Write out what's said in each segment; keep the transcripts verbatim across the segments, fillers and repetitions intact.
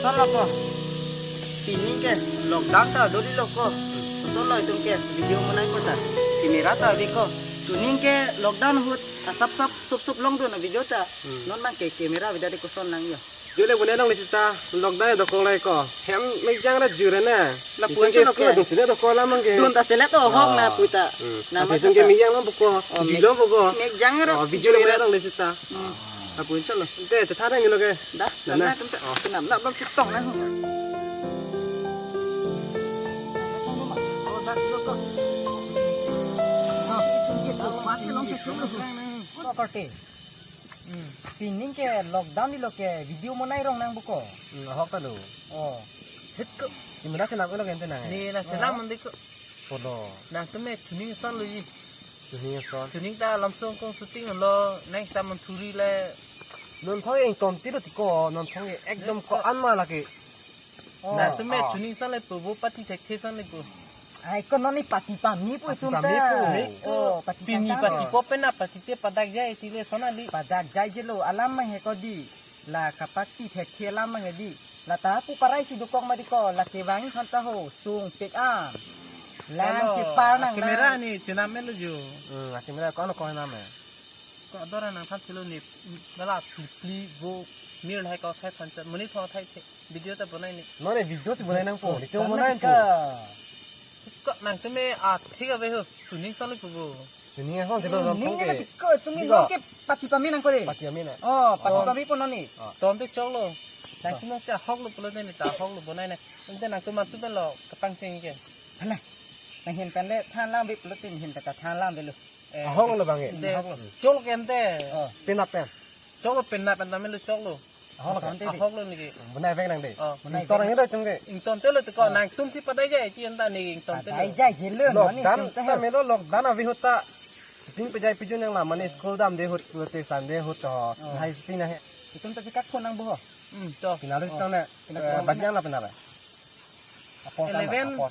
Kosonlo ko. Pini ke lockdown ta doli lo ko. Kosonlo itum ke video monai ko ta. Camera ta ave ko. Chuning ke lockdown ahut asap sap sup sup longdun a video ta. Hmm. Non nang ke camera ave ta de koson nang yo. Jule bune nang lisita lockdown dokok lai ko. Hem mejang ra jure na. Lapu itum ke anchot lo school ke. Dun sini dokok alam ke. Dun ta selet ahok na puta. Hmm. Na ase ma itum ke ta. Mejang lo buko. Oh, jilo buko. Mejang ra. Oh, video le bune nang lisita. Hmm. Lapu anchot lo. Te chethan nang lo ke. Dah, na, na, na. Tum ta. Oh. Kenam na bang chetong na. Property. Hmm. Pining ke lockdown di lo ke video monai rong nang buko. Hmm, ahok ta lo. Oh. Hit ko. Camera chenam lo ke ante nang. Ni na chenam mandi ko. Kono. Nangtum me chuning ason lo ji. Chuning ason. Chuning ta lamsong kong shooting lo nang sa manthuri le. Non thong ington ti lo ti ko, non thong ekdom ko an ma lake. Oh. Nangtum me chuning ason le pu bo pati thekthe ason le pu. Ai ko non ni pati pame pu itum ta. Pati pame pu. Oh, pati pame pu. Pini pati po pen na pati te padak jai ti le ason ali. Padak jai je lo alam ma he ko di. La kapati thekthe alam ma he di. La ta pu parai si dokok ma di ko, la kevang than ta ho, sung pek an. Lang chepar nang. Camera ni chenam me lo jo. Hmm, camera ko ano ko nam me. Ko ador nang than thilo ni, mala pli pli bo mir hai ko thai than chat, muni thong thai the, video ta bonai ni. Non ne video si bonai nangpo, video bonai nangpo. Ko nangtum me a thik ave ho, chuning ason le pu bo. Chuning ason si lo non thong ke. Ko tum non ke pati pame nang ko de. Pati pame na. Oh, pati pame po non ni. Oh. Ton te chok lo. Nangtum ke ahok lo pulo de ni ta ahok lo bonai na. Ante nangtum mantu pen lo kapangcheng ke. Hala. Nang hin pen le than lam ave pulo tin hin ta than lam ave lo. Eh, ahok lo bang e. Ahok lo. Chok ke ante. Oh. Penap pen. Chok lo penap pen ta me lo chok lo. Ahok lo kan? Ahok lo neke. Bonai vek nang de. Oh. Bonai vek. Ington nang do chung ke. Ington te lo te ko nangtum si padai jai ti anta neke ington te lo. Padai jai je lo. Lockdown ta me lo lockdown ave ahut ta. Shooting pejai pejun nang la mane school damde ahut pulote Sunday ahut to. Oh. Hai shooting na he. Itum ta si kak phone nang bo ho. Hmm, to. Final shooting na. Final shooting. Bajang na final. Apor kan, eleven. Apor.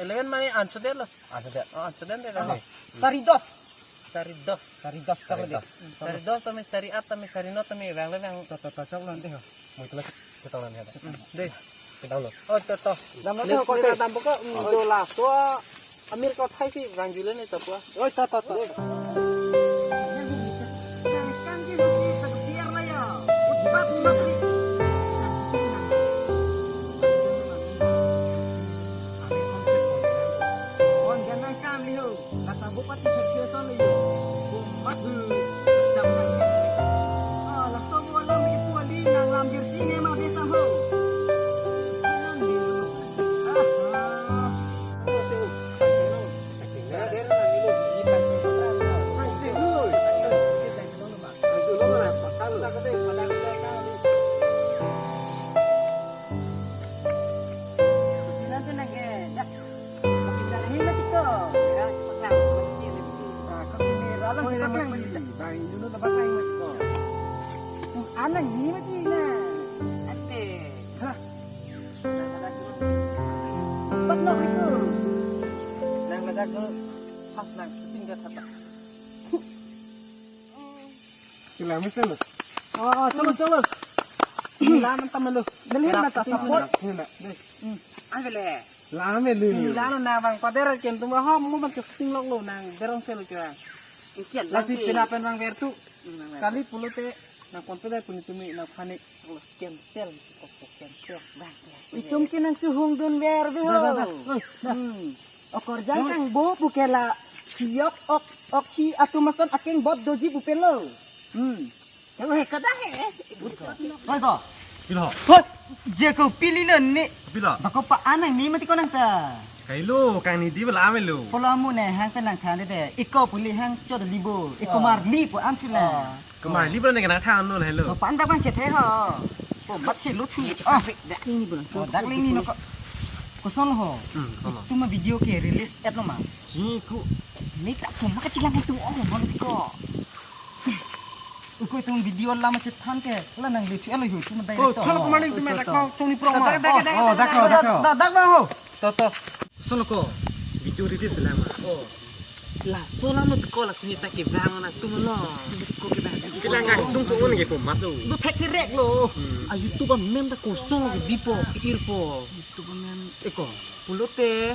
Eleven mane anchot det lo. Anchot det. Oh, anchot det de. Ade. Sari dos. Sari dos. Sari dos tang de. Sari dos. Hmm, sari dos tame sari at tame sari no tame vang le vang. To, to, to, chok lo ante ho. Mo itulah kita lo nih ada. Hmm, de. Kita lo. Oh, to, to. Dam lo. Ni, ko ni te. Dam buka, hmm, do la so. Amir ko thai si vang jule ni to pua. Oi, to, to, to. De. Kon jangan kam liho, kata bupati kecil son liho. Bumpat hu, jam nang. Ah, laso bo alam di puali nang lam jersey ne ma besa ho. Ah, ah. Anang ni mati na. Ante. Hah. Pat nok itu. Nang ladak tu pas nang shooting ke kata. Sila mesen lo. Oh, oh, chalo, chalo. Sila nang tamelo. Dali na ta support. Sila. Hmm. Ang le. Lame lu. Sila lo na bang pader ken tum ho mo ban ke shooting lok lo nang derong selo kira. Ingkian lasi lagi. Pina pen bang ver tu. Hmm, nang ver. Kali pulote nang kontu dai puni tumi nang panik. Lo cancel, kok cancel. Bang, ya. Itum ke nang chuhung dun ver be ho. Dah, dah, dah. Oi, dah. Hmm. Okorjang kang bo pu ke la. Siok ok, ok hi atum ason akeng bot doji pu pelo. Hmm. Kamu he kada he. Hai ko. Pilo. Hoi, je ko pili lo ni. Pilo. Bako pa anang ni mati ko nang ta. Kailo kang ni di bala amelo. Polo amu ne hang pen nang than de. Iko puli hang cho de libo. Iko mar li po am sila. Ko mar li bala ne nang than no helo. Ko pan da pan chet he ho. Ko mat he lo chu. Ah, dak ling ni bala. Oh, dak ling ni no ko. Koson ho. Hmm, koson ho. Tuma video ke release et lo ma. Ji ku. Ni tak ko maka chilang itu oh, mau ko. Ukoi tum video lama chethan ke, la nang lucu elo hu, tum dai. Oh, to. Thol ko mani tum dak ko chongni prong ma. Dak, dak, dak, oh, dak, dak, dak, dak, dak, dak, dak, ho. To, to. Son ko, video release lang ma. Oh. Laso alam lo ko la sini ta kevang nang tum lo. Ko kevang. Chilang ka tung ko un ke ko mat do. Do thek thek rek lo. Hmm. A YouTube amen ta kosong ke bipo, ke irpo. YouTube amen eko. Pulote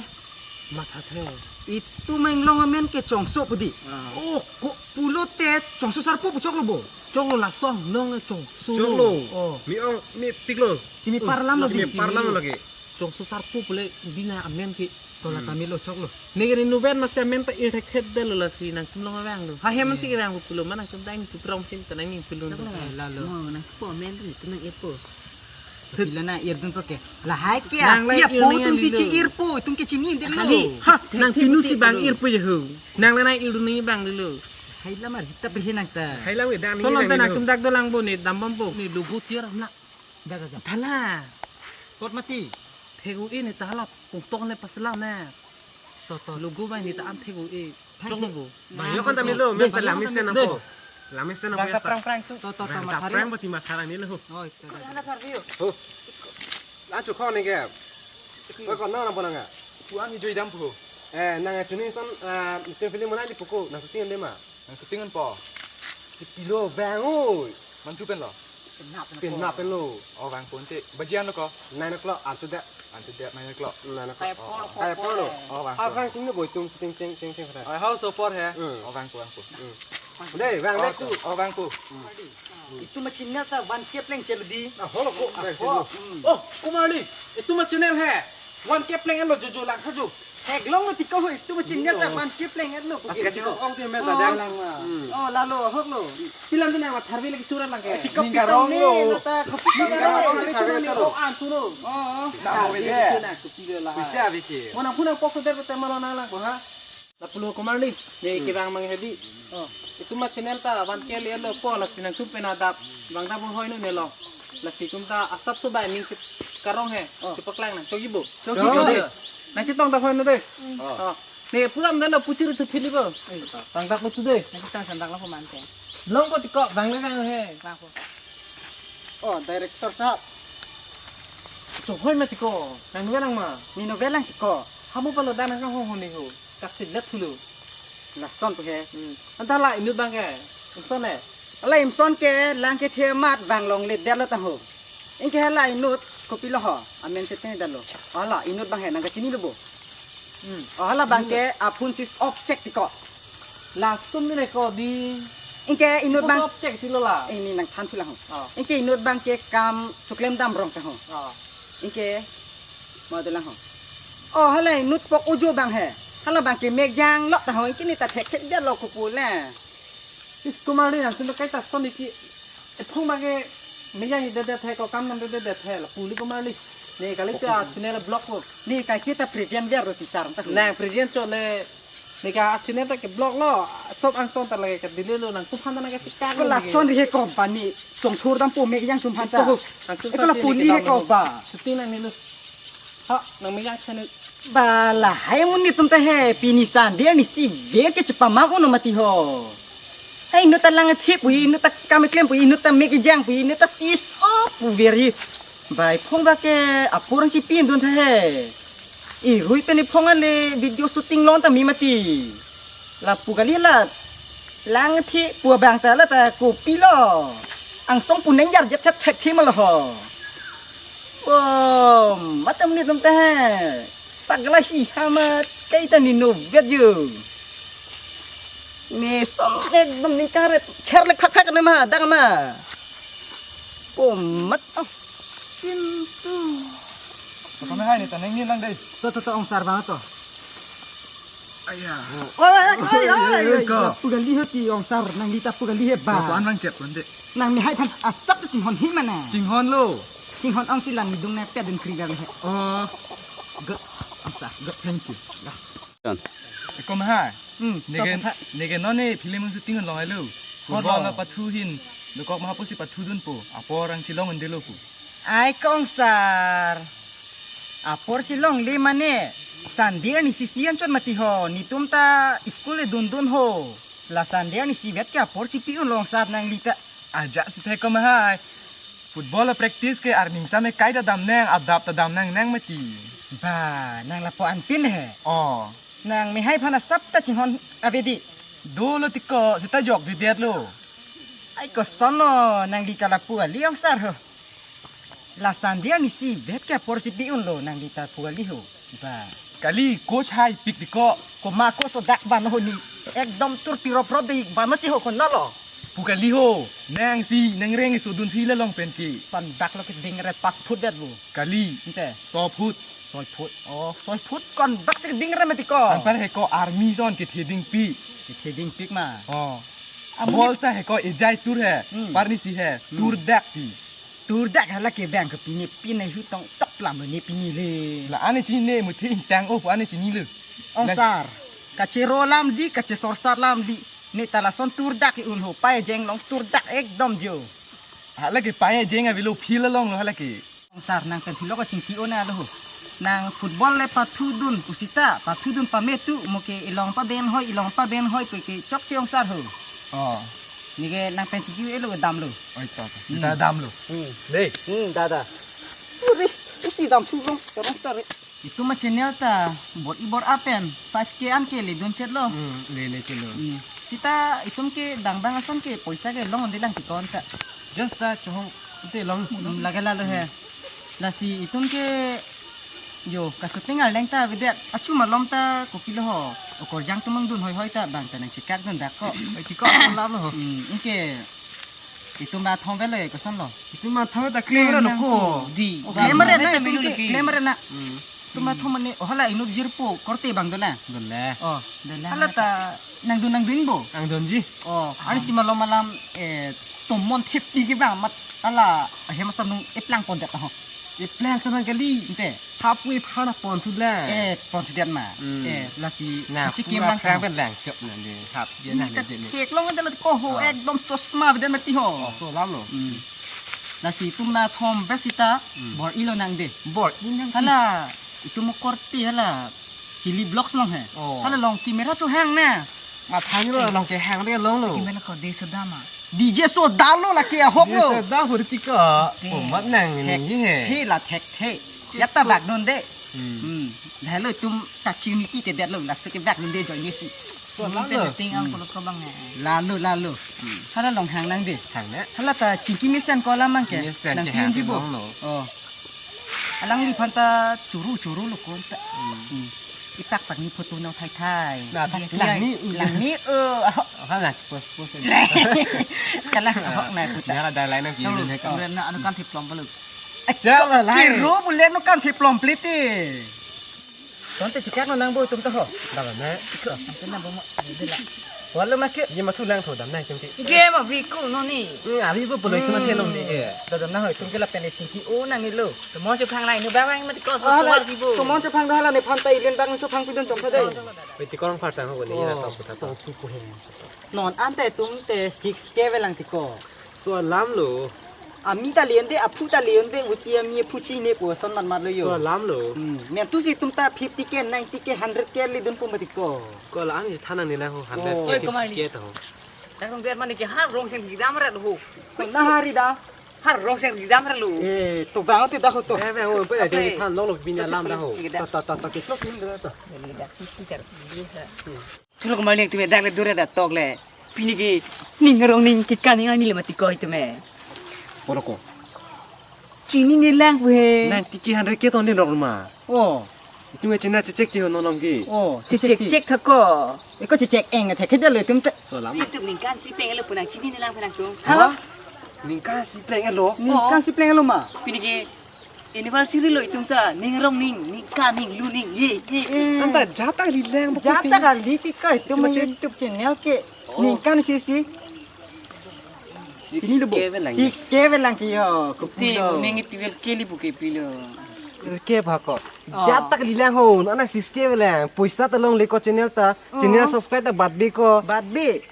matha the. Itum Inglong amen ke Chongso pu di. Ah. Oh, ko pulote Chongso Sarpo pu choklo bo. Choklo lason nong e Chongso. Choklo. Oh. Mi ong mi piklo. Simi parlam lo mi di. Parlam lagi. Chongso Sarpo pule bina amen ke tola Hmm. Tamilo choklo. Neke ni nuben masi amen ta irthek het delo lasi nangtum long abang lo. Ha hem si abang pulo ma nangtum dang tu prong sin ta nang ning pulo. Choklo. Eh, lalo. Mo nang po amen tu tu nang epo. Pila na irdun po ke. Lahai ke. Nang lahai ya ir po nang tum si lilo. Chi irpo tum ke chini delo. Kali. Ha, nang pinu si bang irpo je ho. Nang lahai irdun ni bang lilo. Hai lama jita perhe nang ta. Hai lama dang ni. Sonon bang ta ni nangtum lo. Dak dolang bo ni dambom po. Ni lubu tiar amla. Da, da, da. Thala. Kot mati. Thegu ini thala pungtok ne pasla ne. To, to. Lugu bai ni ta an thegu i. Thek. Chok lugu. Ba, yo kan tamilo, mes ta lamis sen apo. Lamis sen apo. Bang ta prang prang tu. To, to, to, bang ta mathari. Prang pati matharang ni lo. Oh, to, to, to. Ana tharbi yo. Ho. Lan chu khon ne ke. Ko ko na na bonang a. Puan hi joi dam pu. Eh, nang a chuni son, eh, te film mana di puku, nang shooting de ma. Nang shooting po. Kipilo bang oi. Mantu pen lo. Penap pen lo. Oh, vangpo ante. Baji an lo ko? Nine o'clock, antu det. Antu det, nine o'clock. Nine o'clock. Kayak polo, kayak polo. Oh, vangpo. Hal kang tingno boy tum ting ting ting ting. Ai, hal so por he. Hmm. Oh, vangpo, vangpo. Hmm. Dei, vang dei tu. Oh, vangpo. Itum a channel ta one K pleng chelo di. Ah, holo ko. Ah, holo. Hmm. Oh, Kumarli, itum a channel he. One K pleng lo jojo lang kaju. Theklong lo tiko ho, itum a channel ta one K pleng lo. Aska chiko ong si meta dang. Oh, lalo, hok lo. Pilam tu nang tharve lagi surat lang ke. Tiko ning pitong karong ni, lo. Nata kopi ning karong lo, lo, tharve lo. Oh, an suno. Oh, oh. Na, ah, ho, bede. Itu na, kopi lo lah. Bisa biki. Mo nang phone pok sudah betul malam nang lang ko ha. Lapulo Kumarli, ne kevang mang hedi. Oh. Itum a channel ta one K le lo po lasi nangtum pen adap. Bang da bo hoi no ne lo. Lasi itum ta asap so bai ning karong he. Oh. Chepaklang nang. Chogi bo. Chogi bo. Nang chetong ta hoi no de. Oh. Oh. Ne pulam dan lo puchir tu phili bo. Bang da ko tu de. Nang chetong sandak lo ko man te. Long ko tiko bang le bang he. Bang ko. Oh, director sahab. Chohoi ma tiko. Nang nua nang ma. Ne novel lang tiko. Hamu palo dan nang ho ho ni ho. Kaselet hulu. Lason tu he. Hmm. Anta la inut bang ke. Inson he. Ala inson ke lang kethe amat bang longle det lo ta ho. Ingke hala inut kopi lo ho. Amen te te det lo. Ala inut bang he nang kachini lo bo. Hmm. Oh, hala bang ke a phone switch off chek tiko. Langsung ni neko di. Ingke inut bang. Off chek tilo la. Ini nang than tila ho. Oh. Ingke inut bang ke kam chuklem dam rong ta ho. Oh. Ingke ma de lang ho. Oh, hala inut pok ujo bang he. Hala bang ke mek jang lo ta ho. Ingke ne ta thek thek dia lo kupu le. Is Kumarli nangtum kaita son iki. Ephong bang ke mek jang hi det det he ko kam nam det det he la puli Kumarli. Ne kali ta channel block ko. Ne kai kita present ver roti sar ta. Nang present chole. Ne ka channel ta ke block lo. Sop angton ta lage ka dile lo nangtum phan ta nang ke tikang. Ko lason ri he company. Song thur dam po mek jang tum phan ta. Ito ho, nangtum ko la puli he ko ba. Shooting nang ni lo. Ha, nang mek jang channel. Ba lahai amonit atum ta he, pini Sunday arnisi vet ke chepamang uno mati ho. Hai inut ta lang thip pu, inut ta kam klem pu, inut ta mek jang pu, inut ta sis o pu veri. Bai phong ba ke apor ang chipi dun ta he. Irui pen iphong ale video shooting long ta mi mati. Lapu kali la lang thi pu abang ta la ta kopi lo. Angsong pu neng jar jet thek thek thi ma lo ho. Wo, matam ni tum ta he. Pagla hi ha ma kaita ni no vet ju. Ne som ekdom ning karet cher lek phak phak ne ma dang ma. Ko mat ah. Sin tu. Apa me hai ni ta neng ni lang dei. To to to ong sar bang to. Aya. Oi oi oi oi. Oi, oi, oi, ko. Pu kali hoti ong sar nang di ta pu kali he ba. Ko an lang chet pon de. Nang mi hai phan asap tu chinghon hi mana. Chinghon lo. Chinghon ong si lang ni dung na pya dun kri gar he. Oh. Good. Ong sar. Good, thank you. Ya. Eko ma hai. Hmm, neke, to patha. Neke non ne film shooting long ai lo. Hot football lo. La pathu hin. Dokok ma pusi pathu dun po. Apor ang chilong ende lo po. Ai ko ong sar. Apor chilong le mane. Sunday arnisi si an chot mati ho. Netum ta school le dun dun ho. La Sunday arnisi vet ke apor chipi un lo ong sar nangli ta. Ajak si thek ko ma hai. Football practice ke arning same kaita dam nang, adap ta dam nang nang mati. Ba, nang lapu anpin he. Oh. Nang mi hai phan asap ta chinghon ave di. Dolo tiko, seta jok di det lo. Ai kosonlo nangli ta lapu kali ongsar ho. La Sunday amisi bet ke apor si pi-unlo nangli ta lapu kali ho. Ba. Kali coach hai pik diko. Koma ko so dak ban ho ni. Ekdom tur pirop rop de ban mati ho konlo. Pu kali ho. Nangsi nangreng so dunsi la long pen ke. Pan dak lo ke ding ret pas phut det bu. Kali. Ante. So phut. Soi phut. Oh, soi phut kon dak si ding ret mati ko. Anpar he ko army zone ke theding pi. Ke theding pik ma. Oh. Amun bol ta he ko ejai tur he. Hmm. Parni si he. Hmm. Tur dak pi. Tur dak hala ke bang ke pine pine hu tong tok lam ne pine le. La ane chini ne muthe ingtang o ane chinilo. Ongsar. Kachero lam di, kachesorsar lam di. Ne ta lason tur dak ke un ho pai jenglong tur dak ekdom jo. Hala ke pai jeng avelo phil along lo hala ke. Ongsar nang pensi lo kachingki-o na lo ho. Nang football le pathudun pusita, pathudun pametu mo ke ilong paben hoi, ilong paben hoi pe ke chokche ongsar ho. Oh. Neke nang pensi ki elo damlo. Oi, ta, ta. Hmm. Ta damlo. Hmm. Dei. Hmm, dada. Uri, isi dam sulong, terus tare. Itum ma channel ta bor-i bor-a pen five K an ke ledun chetlo. Hmm, le, le chetlo. Hmm. Sita itum ke dangbang ason ke poisa ke long onde lang tikon ta. Just ta chohong te long. Hmm, lake lalo he. Lasi itum ke yo ka shooting arleng ta avedet achu malom ta kopilo ho. Okorjang tum angdun hoi hoi ta bang ta nangchekak dun dak ko. Oi, chekak dun lam ho. Hmm, inke itum ba thom velo e kosonlo. Itum ma thom ta claim lo ko. Di. Oh, claim re na, claim itum ke, claim re na. Hmm. Itum ma thom mane, oh, hala inut jirpo korte bang dona. Dole. Oh, dole. Hala ta nangdun nangdun bo. Nangdunji. Oh, arnisi malom alam, eh, tomon thepi ke bang mat hala ahem asam nung eplang pondet ho. Eplang chonang kali. Ante. Hapui phana pon thu lang. Eh, pon thu det ma. Hmm. Eh, lasi na, chiki pura mang phrang pen lang chop na de. Hap dia na de de. Thek long de ko ho, oh, ekdom chosma de mati ho. Oh, so lam lo. Hmm. Lasi itum ma thom besita, hmm, bor-ilo nang de. Bor-i nang. Hala, itum korte hala. Hili blocks long he. Oh. Hala long camera chu hang na. Mathang lo long ke hang de long lo. Camera ko de so dama. D J so dam lo lake ahok lo. D J so dam hurti ko. Te. Oh, mat nang thek ni he. He la thek the. Chit ya ta ko bak dun de. Hmm. Hmm. Dah lo itum ta chini ti te det lo laso ke bak dun de join ni si. So, lalo. Ting ang, hmm, kolok ko bang he. Lalo, lalo. Hmm. Hala long hang nang de. Hang na. Hala ta chingki mesen ko lam mang ke. Mesen nang ke tin hang di bo. Long lo. Oh. Alangliphan ta churu churu lo kon ta. Hmm. Hmm. Ipak pak ni photo nang thai thai. Na, dia lang dia ni, lang ni, eh, ahok. Ahok na, pos, pos. Kalang ahok na puta. Nara dak line of you, tahu, ne, kamu na anu kan theplong palo. Jala lai. Kiro bule no kan theplong plete. Tonte chikak no nang bo tum to ho. Dam na. Iko, ante na bo mo. Dela. Walo make. Ye ma thu lang tho dam na chum ti. Ge ma vi ku no ni. Hmm, avi bo polo itum ke long ni ke. Da dam na ho itum ke lapen le chingki-o nang ni lo. Tomon chephang lai nu bang bang mati ko so. Ala, so si bo. Tomon chephang dah la nephan ta ilen bang chephang pidun chom tha dei. Piti korong phar sang ho ni na, oh, to putha to. To pu he. Non ante itum te six K velang tiko. So lam lo. Ami ta lian de, aphu ta lian de, uti ami aphu chine pu ason mat mat lo yo. So lam lo. Hmm. Men tu si itum ta fifty K, ninety K, hundred K ledun pu mati ko. Ko la an thanang ni lang ho, hundred K, oh, fifty K ta ho. Dak rong ber mane ke har rong seng di dam rat ho. Ko na hari da. Har rong seng di dam rat lo. Eh, to bang te da ho to. Eh, bang ho, pe, apa? Than lo lo bin ya lam da ho. Ta, ta, ta, ta, ke klok ni da ta. Ini dak si tu jar di ha. Hmm. Thulok mali yang tume dak le dure da tok le. Pini ke ning rong ning ke kaning ani le mati ko itume. Poroko. Chini ni lang pu he. Nang tiki hundred K ton ni rong ma. Oh. Itume chena chechek che ho non long ke. Oh, chechek chek thako. Eko chechek eng thek ke jalo itum te. So lam. Itum ningkan si peng lo punang chini ni lang punang tung. Ha? Ningkan si peng lo. Ningkan si peng lo ma. Pini ke anniversary lo itum ta, ning rong ning, ning ka ning, lu ning, ye, ye. Eh. Anta jata li lang bo. Jata kali ti ka itum YouTube channel ke. Oh. Ningkan si si. Six K velang. Six K velang ke yo, ko pulo. Ning twelve K li buke pilo. Twelve K ba ko. Oh. Jata li lang ho, nana six K velang. Poisa ta long le ko channel ta. Oh. Channel subscribe ta bat be ko. Bat be.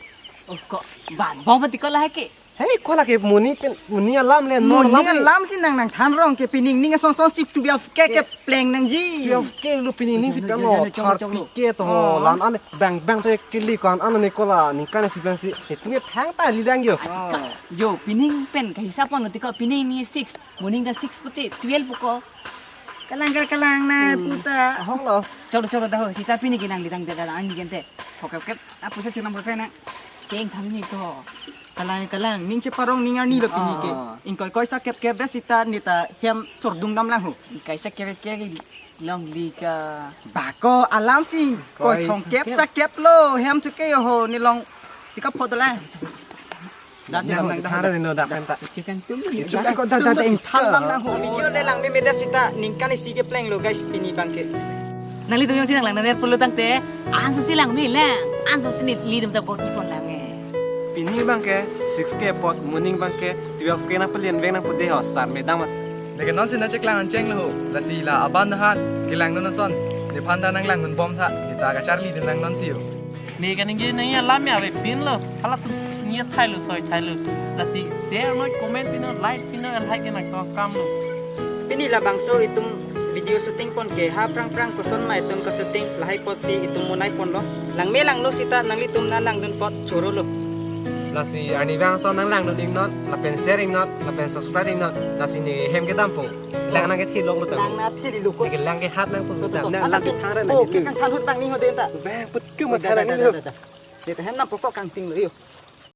Oh ko, bat bo mati ko la ke. Hei, ko la ke money pen, money alam le, no, money alam le. Alam si nang nang than rong ke pining ning son son si twelve K ke pleng nangji. Twelve K lo pining ning si peng lo, thirty K to ho. Oh. Lan an bang bang to kili ko an an ni ko la ningkan si bang si. He tu ye thang ta li dang yo. Oh. Yo, pining pen ka hisap pon ti ko pining ni six, money ta six puti twelve ko. Kalang kalang na puta. Ahok lo. Choro choro da ho, sita pini ke nang li dang da da ani gente. Hokep kep, apu sa chunam ko na. Keng tham ni to. Kalang, kalang, ning cheparong ning arni lo pini ke. Ah. Ingkoi koi sa kep kep be sita neta hem chordung dam lang ho. Ingkoi sa kep kep ke longle ka. Bako alam si koi thong kep sa kep lo hem chuke ho, ne long sika photo lang. Dan Yang dam lang, dan thara dam. Ni no dak penta. Chicken tum. Chuka ko da da da ing thang lang lang ho. Video le langme meda sita ningkan isi kepleng lo guys pini abangke. Nanglitum jongsi nanglang nang pulo tangte, anso si langme lang, anso si nelitum ta bor-i pon lang eh. Pini abangke six K apot, moning abangke twelve K nangpalen veng nang pude ho sar medam at. Lake non si nangcheklang ancheng lo ho, lasi la aban dahan, kelang non ason, nephan ta nanglang non bom tha, neta kacharli dun nang non si ho. Ne kaningje nangji alam ya avepin lo. Halatum ningje thai lo, soi thai lo. Lasi share noi, comment pin noi, like pin noi, lahai ke nangtong akam lo. Pini labangso itum video shooting pon ke ha prang prang koson ma itum ka shooting lahai apot si itum monai pon lo. Langme langno sita nanglitum nanglang dun apot choro lo. Lasi arni vang ason nanglang dun ing non, lapen share ing non, lapen subscribe ing non, lasi ne hem kedam po. Lang nangkethi lok lo tang. Lang nangkethi lok lo. Neke lang ke hat nang pun. To, to, to. Nang lang ke thang ran. Oh, nang ke kang than hut bang ni ho den ta. Bang put ke ma than ni ho. Deta hem nang pokok kangting lo yo.